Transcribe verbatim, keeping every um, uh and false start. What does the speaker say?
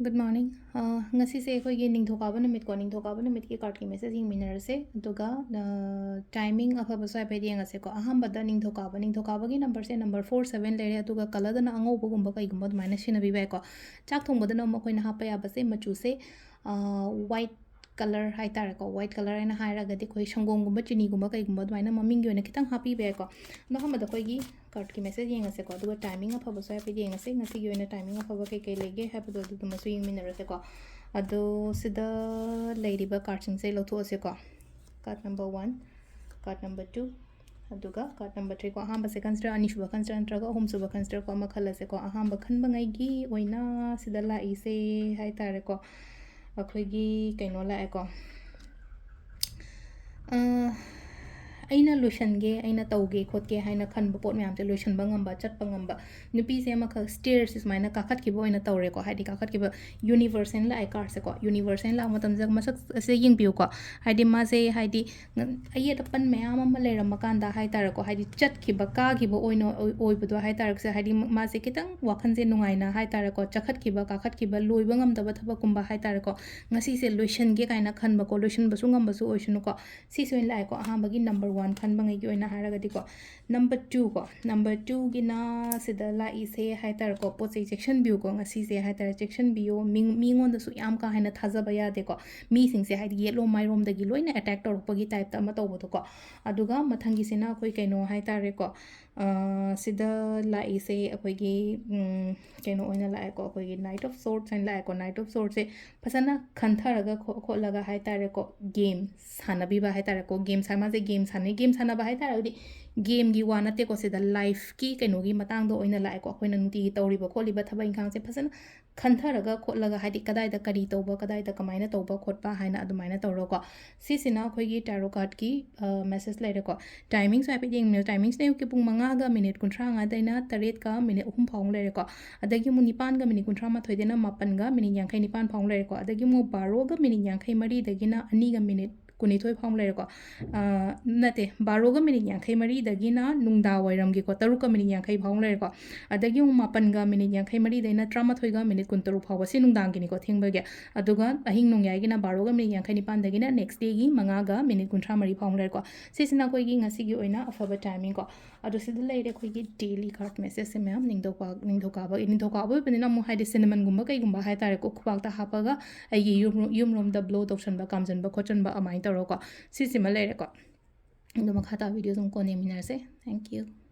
Good morning. ꯑ, ꯉꯁꯤꯁꯦ ꯑꯩꯈꯣꯏꯒꯤ ꯅꯤꯡꯊꯧꯀꯥꯕ ꯅꯨꯃꯤꯠꯀꯣ, ꯅꯤꯡꯊꯧꯀꯥꯕ ꯅꯨꯃꯤꯠꯀꯤ cardꯀꯤ message ꯌꯦꯡꯃꯤꯟꯅꯔꯁꯦ꯫ ꯑꯗꯨꯒ, ꯑ, timing ꯑꯐꯕꯁꯨ ꯍꯥꯏꯐꯦꯠ ꯌꯦꯡꯉꯁꯦꯀꯣ꯫ ꯑꯍꯥꯟꯕꯗ ꯅꯤꯡꯊꯧꯀꯥꯕ, ꯅꯤꯡꯊꯧꯀꯥꯕꯒꯤ numberꯁꯦ number four seven ꯂꯩꯔꯦ, ꯑꯗꯨꯒ colourꯗꯅ ꯑꯉꯧꯕꯒꯨꯝꯕ ꯀꯩꯒꯨꯝꯕ ꯑꯗꯨꯃꯥꯏꯅ ꯁꯤꯖꯤꯟꯅꯕꯤꯕ ꯌꯥꯏꯀꯣ꯫ ꯆꯥꯛ ꯊꯣꯡꯕꯗꯅ ꯑꯃꯨꯛ ꯑꯩꯈꯣꯏꯅ ꯍꯥꯞꯄ ꯌꯥꯕꯁꯦ ꯃꯆꯨꯁꯦ, ꯑ, white colour ꯍꯥꯏꯇꯥꯔꯦꯀꯣ, white colour ꯍꯥꯏꯅ ꯍꯥꯏꯔꯒꯗꯤ ꯑꯩꯈꯣꯏ ꯁꯪꯒꯣꯝꯒꯨꯝꯕ, ꯆꯤꯅꯤꯒꯨꯝꯕ, ꯀꯩꯒꯨꯝꯕ ꯑꯗꯨꯃꯥꯏꯅ ꯃꯃꯤꯡꯒꯤ ꯑꯣꯏꯅ ꯈꯤꯇꯪ ꯍꯥꯞꯄꯤꯕ ꯌꯥꯏꯀꯣ꯫ ꯑꯗꯣ ꯑꯍꯥꯟꯕꯗ ꯑꯩꯈꯣꯏꯒꯤ cardꯀꯤ message ꯌꯦꯡꯉꯁꯦꯀꯣ, ꯑꯗꯨꯒ timing ꯑꯐꯕꯁꯨ ꯍꯥꯏꯐꯦꯠ ꯌꯦꯡꯉꯁꯦ꯫ ꯉꯁꯤꯒꯤ ꯑꯣꯏꯅ timing ꯑꯐꯕ ꯀꯩꯀꯩ ꯂꯩꯒꯦ ꯍꯥꯏꯕꯗꯣ ꯑꯗꯨꯗꯨꯃꯁꯨ ꯌꯦꯡꯃꯤꯟꯅꯔꯁꯦꯀꯣ꯫ ꯑꯗꯣ ꯁꯤꯗ ꯂꯩꯔꯤꯕ cardꯁꯤꯡꯁꯦ ꯂꯧꯊꯣꯛꯑꯁꯦꯀꯣ꯫ Card number one, card number two, ꯑꯗꯨꯒ card number three ꯀꯣ꯫ ꯑꯍꯥꯟꯕ, secondꯁꯤꯗ, ꯑꯅꯤꯁꯨꯕ, ꯈꯟꯁꯤꯔ ꯅꯠꯇ꯭ꯔꯒ ꯑꯍꯨꯝꯁꯨꯕ, ꯈꯟꯁꯤꯔꯀꯣ, ꯑꯃ ꯈꯜꯂꯁꯦꯀꯣ꯫ ꯑꯍꯥꯟꯕ ꯈꯟꯕꯉꯩꯒꯤ ꯑꯣꯏꯅ ꯁꯤꯗ ꯂꯥꯛꯏꯁꯦ ꯍꯥꯏꯇꯥꯔꯦꯀꯣ, ꯑꯩꯈꯣꯏꯒꯤ ꯀꯩꯅꯣ ꯂꯥꯛꯑꯦꯀꯣ꯫ ꯑ, ꯑꯩꯅ ꯂꯣꯏꯁꯟꯒꯦ, ꯑꯩꯅ ꯇꯧꯒꯦ ꯈꯣꯠꯀꯦ ꯍꯥꯏꯅ ꯈꯟꯕ ꯄꯣꯠ ꯃꯌꯥꯝꯁꯦ ꯂꯣꯏꯁꯟꯕ ꯉꯝꯕ, ꯆꯠꯄ ꯉꯝꯕ꯫ ꯅꯨꯄꯤꯁꯦ ꯑꯃꯈꯛ stairsꯁꯦ ꯁꯨꯃꯥꯏꯅ ꯀꯥꯈꯠꯈꯤꯕ ꯑꯣꯏꯅ ꯇꯧꯔꯦꯀꯣ, ꯍꯥꯏꯗꯤ ꯀꯥꯈꯠꯈꯤꯕ꯫ Universe ꯍꯥꯏꯅ ꯂꯥꯛꯑꯦ cardꯁꯦꯀꯣ꯫ Universe ꯍꯥꯏꯅ ꯂꯥꯛꯄ ꯃꯇꯝꯁꯤꯗ ꯃꯁꯛ ꯑꯁꯦ ꯌꯦꯡꯕꯤꯌꯨꯀꯣ꯫ ꯍꯥꯏꯗꯤ ꯃꯥꯁꯦ, ꯍꯥꯏꯗꯤ, ꯉ-, ꯑꯌꯦꯠ ꯑꯄꯟ ꯃꯌꯥꯝ ꯑꯃ ꯂꯩꯔꯝꯃꯀꯥꯟꯗ ꯍꯥꯏꯇꯥꯔꯦꯀꯣ, ꯍꯥꯏꯗꯤ ꯆꯠꯈꯤꯕ, ꯀꯥꯈꯤꯕ ꯑꯣꯏꯅ ꯑꯣꯏ-, ꯑꯣꯏꯕꯗꯣ ꯍꯥꯏꯇꯥꯔꯦꯀꯣ꯫ ꯍꯥꯏꯗꯤ ꯃ-, ꯃꯥꯁꯦ ꯈꯤꯇꯪ ꯋꯥꯈꯜꯁꯦ ꯅꯨꯡꯉꯥꯏꯅ ꯍꯥꯏꯇꯥꯔꯦꯀꯣ, ꯆꯈꯠꯈꯤꯕ, ꯀꯥꯈꯠꯈꯤꯕ, ꯂꯣꯏꯕ ꯉꯝꯗꯕ ꯊꯕꯛꯀꯨꯝꯕ ꯍꯥꯏꯇꯥꯔꯦꯀꯣ, ꯉꯁꯤꯁꯦ ꯂꯣꯏꯁꯟꯒꯦ ꯀꯥꯏꯅ ꯈꯟꯕꯀꯣ, ꯂꯣꯏꯁꯟꯕꯁꯨ ꯉꯝꯕꯁꯨ ꯑꯣꯏꯁꯅꯨꯀꯣ꯫ ꯁꯤꯁꯦ ꯑꯣꯏꯅ ꯂꯥꯛꯑꯦꯀꯣ, ꯑꯍꯥꯟꯕꯒꯤ number one ꯈꯟꯕꯉꯩꯒꯤ ꯑꯣꯏꯅ ꯍꯥꯏꯔꯒꯗꯤꯀꯣ꯫ Number two ꯀꯣ, number twoꯒꯤꯅ ꯁꯤꯗ ꯂꯥꯛꯏꯁꯦ ꯍꯥꯏꯇꯥꯔꯦꯀꯣ, ꯄꯣꯠ ꯆꯩ ꯆꯦꯛꯁꯤꯟꯕꯤꯌꯨꯀꯣ, ꯉꯁꯤꯁꯦ ꯍꯥꯏꯇꯥꯔꯦ, ꯆꯦꯛꯁꯤꯟꯕꯤꯌꯨ꯫ ꯃꯤ-, ꯃꯤꯉꯣꯟꯗꯁꯨ ꯌꯥꯝ ꯀꯥ ꯍꯦꯟꯅ ꯊꯥꯖꯕ ꯌꯥꯗꯦꯀꯣ꯫ ꯃꯤꯁꯤꯡꯁꯦ ꯍꯥꯏꯗꯤ ꯌꯦꯠꯂꯣꯝ ꯃꯥꯏꯔꯣꯝꯗꯒꯤ ꯂꯣꯏꯅ attack ꯇꯧꯔꯛꯄꯒꯤ typeꯇ ꯑꯃ ꯇꯧꯕꯗꯣꯀꯣ꯫ ꯑꯗꯨꯒ ꯃꯊꯪꯒꯤꯁꯤꯅ ꯑꯩꯈꯣꯏ ꯀꯩꯅꯣ ꯍꯥꯏꯇꯥꯔꯦꯀꯣ, ꯑ, ꯁꯤꯗ ꯂꯥꯛꯏꯁꯦ ꯑꯩꯈꯣꯏꯒꯤ, ꯎꯝ, ꯀꯩꯅꯣ ꯑꯣꯏꯅ ꯂꯥꯛꯑꯦꯀꯣ, ꯑꯩꯈꯣꯏꯒꯤ Knight of Swords ꯍꯥꯏꯅ ꯂꯥꯛꯑꯦꯀꯣ꯫ Knight of Swordꯁꯦ ꯐꯖꯅ ꯈꯟꯊꯔꯒ ꯈꯣ-, ꯈꯣꯠꯂꯒ ꯍꯥꯏꯇꯥꯔꯦꯀꯣ, game ꯁꯥꯟꯅꯕꯤꯕ ꯍꯥꯏꯇꯥꯔꯦꯀꯣ꯫ Game ꯁꯥ-, ꯃꯥꯁꯦ game ꯁꯥꯟꯅꯩ꯫ Game ꯁꯥꯟꯅꯕ ꯍꯥꯏꯇꯥꯔꯒꯗꯤ gameꯒꯤ ꯋꯥ ꯅꯠꯇꯦꯀꯣ, ꯁꯤꯗ lifeꯀꯤ ꯀꯩꯅꯣꯒꯤ ꯃꯇꯥꯡꯗ ꯑꯣꯏꯅ ꯂꯥꯛꯑꯦꯀꯣ꯫ ꯑꯩꯈꯣꯏꯅ ꯅꯨꯡꯇꯤꯒꯤ ꯇꯧꯔꯤꯕ ꯈꯣꯠꯂꯤꯕ ꯊꯕꯛ ꯏꯪꯈꯥꯡꯁꯦ ꯐꯖꯅ ꯈꯟꯊꯔꯒ ꯈꯣꯠꯂꯒ, ꯍꯥꯏꯗꯤ ꯀꯗꯥꯏꯗ ꯀꯔꯤ ꯇꯧꯕ, ꯀꯗꯥꯏꯗ ꯀꯃꯥꯏꯅ ꯇꯧꯕ ꯈꯣꯠꯄ ꯍꯥꯏꯅ ꯑꯗꯨꯃꯥꯏꯅ ꯇꯧꯔꯒꯀꯣ꯫ ꯁꯤꯁꯤꯅ ꯑꯩꯈꯣꯏꯒꯤ tarot cardꯀꯤ, ꯑ, message ꯂꯩꯔꯦꯀꯣ꯫ Timingꯁꯨ ꯍꯥꯏꯐꯦꯠ ꯌꯦꯡꯃꯤꯟꯅ-, timingꯁꯤꯅ ꯑꯌꯨꯛꯀꯤ ꯄꯨꯡ ꯃꯉꯥꯒ minute ꯀꯨꯟꯊ꯭ꯔꯥ ꯃꯉꯥꯗꯩꯅ ꯇꯔꯦꯠꯀ minute ꯑꯍꯨꯝ ꯐꯥꯎ ꯂꯩꯔꯦꯀꯣ꯫ ꯑꯗꯒꯤ ꯑꯃꯨꯛ ꯅꯤꯄꯥꯟꯒ minute ꯀꯨꯟꯊ꯭ꯔꯥ ꯃꯥꯊꯣꯏꯗꯩꯅ ꯃꯥꯄꯟꯒ minute ꯌꯥꯡꯈꯩ ꯅꯤꯄꯥꯟ ꯐꯥꯎ ꯂꯩꯔꯦꯀꯣ꯫ ꯑꯗꯒꯤ ꯑꯃꯨꯛ ꯕꯥꯔꯣꯒ minute ꯌꯥꯡꯈꯩ ꯃꯔꯤꯗꯒꯤꯅ ꯑꯅꯤꯒ minute ꯀꯨꯟꯅꯤꯊꯣꯏ ꯐꯥꯎ ꯂꯩꯔꯦꯀꯣ꯫ ꯑ, ꯅꯠꯇꯦ, ꯕꯥꯔꯣꯒ ꯃꯤꯅꯤꯠ ꯌꯥꯡꯈꯩ ꯃꯔꯤꯗꯒꯤꯅ ꯅꯨꯡꯗꯥꯡ ꯋꯥꯏꯔꯝꯒꯤꯀꯣ, ꯇꯔꯨꯛꯀ ꯃꯤꯅꯤꯠ ꯌꯥꯡꯈꯩ ꯐꯥꯎ ꯂꯩꯔꯦꯀꯣ꯫ ꯑꯗꯒꯤ ꯑꯃꯨꯛ ꯃꯥꯄꯟꯒ ꯃꯤꯅꯤꯠ ꯌꯥꯡꯈꯩ ꯃꯔꯤꯗꯩꯅ ꯇꯔꯥꯃꯥꯊꯣꯏꯒ ꯃꯤꯅꯤꯠ ꯀꯨꯟꯇꯔꯨꯛ ꯐꯥꯎꯕ, ꯁꯤ ꯅꯨꯡꯗꯥꯡꯒꯤꯅꯤꯀꯣ, ꯊꯦꯡꯕꯒꯤ꯫ ꯑꯗꯨꯒ ꯑꯍꯤꯡ ꯅꯣꯡꯌꯥꯏꯒꯤꯅ ꯕꯥꯔꯣꯒ ꯃꯤꯅꯤꯠ ꯌꯥꯡꯈꯩ ꯅꯤꯄꯥꯟꯗꯒꯤꯅ next dayꯒꯤ ꯃꯉꯥꯒ ꯃꯤꯅꯤꯠ ꯀꯨꯟꯊ꯭ꯔꯥ ꯃꯔꯤ ꯐꯥꯎ ꯂꯩꯔꯦꯀꯣ꯫ ꯁꯤꯁꯤꯅ ꯑꯩꯈꯣꯏꯒꯤ ꯉꯁꯤꯒꯤ ꯑꯣꯏꯅ ꯑꯐꯕ timing ꯀꯣ꯫ ꯑꯗꯣ ꯁꯤꯗ ꯂꯩꯔꯦ ꯑꯩꯈꯣꯏꯒꯤ daily card messageꯁꯦ ꯃꯌꯥꯝ꯫ ꯅꯤꯡꯊꯧꯀꯥ-, ꯅꯤꯡꯊꯧꯀꯥꯕ, ꯅꯤꯡꯊꯧꯀꯥꯕ ꯑꯣꯏꯕꯅꯤꯅ ꯑꯃꯨꯛ ꯍꯥꯏꯗꯤ cinnamonꯒꯨꯝꯕ ꯀꯩꯒꯨꯝꯕ ꯍꯥꯏꯇꯥꯔꯦꯀꯣ, ꯈꯨꯕꯥꯛꯇ ꯍꯥꯞꯄꯒ ꯑꯩꯒꯤ ꯌꯨꯝ, ꯌꯨꯝꯂꯣꯝꯗ blow ꯇꯧꯁꯟꯕ, ꯀꯥꯝꯖꯟꯕ ꯈꯣꯠꯆꯟꯕ ꯑꯗꯨꯃꯥꯏꯅ ꯇꯧꯔꯣꯀꯣ꯫ ꯁꯤꯁꯤꯃ ꯂꯩꯔꯦꯀꯣ꯫ ꯑꯗꯣ ꯃꯈꯥ ꯇꯥꯕ videoꯗ ꯑꯃꯨꯛ ꯀꯣꯟꯅ ꯌꯦꯡꯃꯤꯟꯅꯔꯁꯦ꯫ Thank you꯫